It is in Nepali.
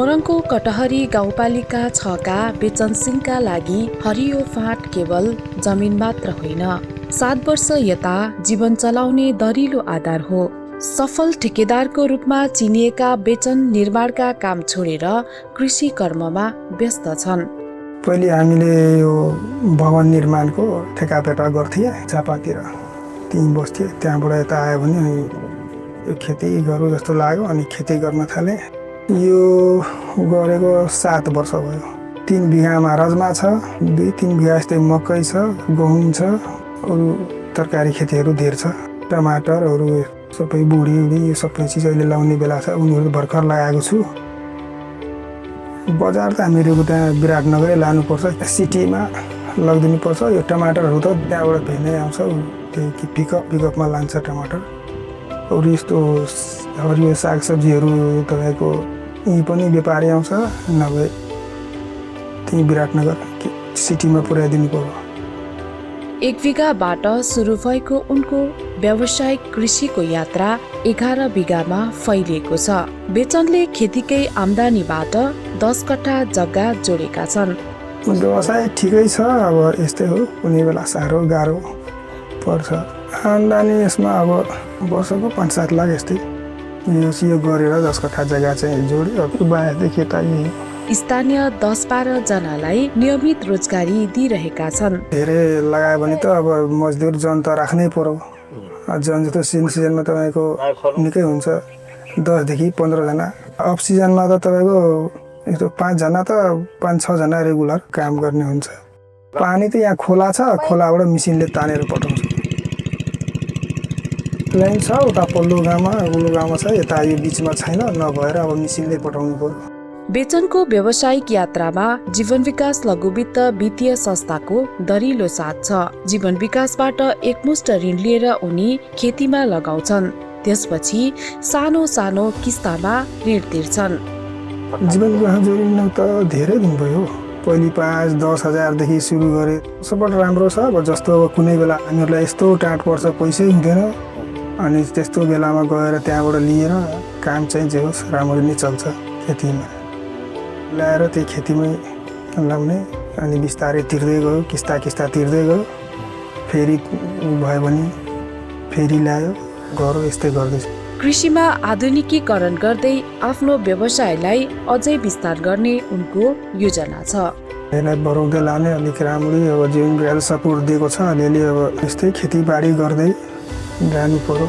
मोरङको कटहरी गाउँपालिका 6 का बेचन सिंहका लागि हरियो फाँट केवल जमिन मात्र होइन, 7 वर्ष यता जीवन चलाउने दरिलो आधार हो। सफल ठेकेदारको रूपमा चिनिएका बेचन निर्माणका काम छोडेर कृषि कर्ममा व्यस्त छन्। पहिले हामीले यो भवन निर्माणको ठेकापेटा गर्थ्यौँ झापातिर, त्यहीँ बस्थ्यो। त्यहाँबाट यता आयो भने यो खेती गरौँ जस्तो लाग्यो, अनि खेती गर्न थालेँ। यो गरेको 7 वर्ष भयो। 3 बिघामा रजमा छ, 2-3 बिघा जस्तै मकै छ, गहुँ छ, अरू तरकारी खेतीहरू धेर छ, टमाटरहरू सबै बुढी यो सबै चिज अहिले लाउने बेला छ। उनीहरू भर्खर लगाएको छु। बजार त हामीहरूको त्यहाँ विराटनगरै लानुपर्छ, सिटीमा लगिदिनुपर्छ। यो टमाटरहरू त त्यहाँबाट भेनै आउँछ, त्यो पिकअपमा लान्छ टमाटर। अरू यस्तो हरियो सागसब्जीहरू तपाईँको यहीँ पनि व्यापारी आउँछ, नभए त्यहीँ विराटनगर सिटीमा पुर्याइदिनु पर्यो। 1 बिघाबाट सुरु भएको उनको व्यावसायिक कृषिको यात्रा 11 बिघामा फैलिएको छ। बेचनले खेतीकै आम्दानीबाट 10 कट्ठा जग्गा जोडेका छन्। व्यवसाय ठिकै छ, अब यस्तै हो, कुनै बेला साह्रो गाह्रो पर्छ। आम्दानी यसमा अब वर्षको 5-7 लाख यस्तै यो गरेर 10 कट्ठा जग्गा चाहिँ जोड्यो। बाहेकदेखि त स्थानीय 10-12 जनालाई नियमित रोजगारी दिइरहेका छन्। धेरै लगायो भने त अब मजदुर जन त राख्नै पर्यो। जन जस्तो सिजनमा तपाईँको निकै हुन्छ, 10 देखि 15 जना। अफ सिजनमा त तपाईँको यस्तो 5 जना त 5-6 जना रेगुलर काम गर्ने हुन्छ। पानी त यहाँ खोला छ, खोलाबाट मिसिनले तानेर पठाउँछ। लाइन छ उता पल्लो गाउँमा छ, यता यो बिचमा छैन, नभएर अब मिसिनले पठाउनु पर्यो। बेचनको व्यावसायिक यात्रामा जीवन विकास लघुवित्त वित्तीय संस्थाको दरिलो साथ छ। जीवन विकासबाट एकमुष्ट ऋण लिएर उनी खेतीमा लगाउँछन्, त्यसपछि सानो सानो किस्तामा ऋण तिर्छन्। जीवन विकास जोडिन त धेरै दिन भयो। पहिले 5-10 हजारदेखि सुरु गरे। सपोर्ट राम्रो छ। अब जस्तो अब कुनै बेला हामीहरूलाई यस्तो टाढ पर्छ, पैसै हुँदैन, अनि त्यस्तो बेलामा गएर त्यहाँबाट लिएर काम चाहिँ जे होस् राम्ररी नै चल्छ। खेतीमा ल्याएर त्यही खेतीमै लाउने, अनि बिस्तारै तिर्दै गयो, किस्ता तिर्दै गयो। फेरि भयो भने फेरि ल्यायो, गऱ्यो, यस्तै गर्दैछ। कृषिमा आधुनिकीकरण गर्दै आफ्नो व्यवसायलाई अझै विस्तार गर्ने उनको योजना छ। यसलाई बढाउँदै लाने, अलिक राम्ररी अब जीवन विकास सपोर्ट दिएको छ। अलिअलि अब यस्तै खेतीबाडी गर्दै जानु पर्यो।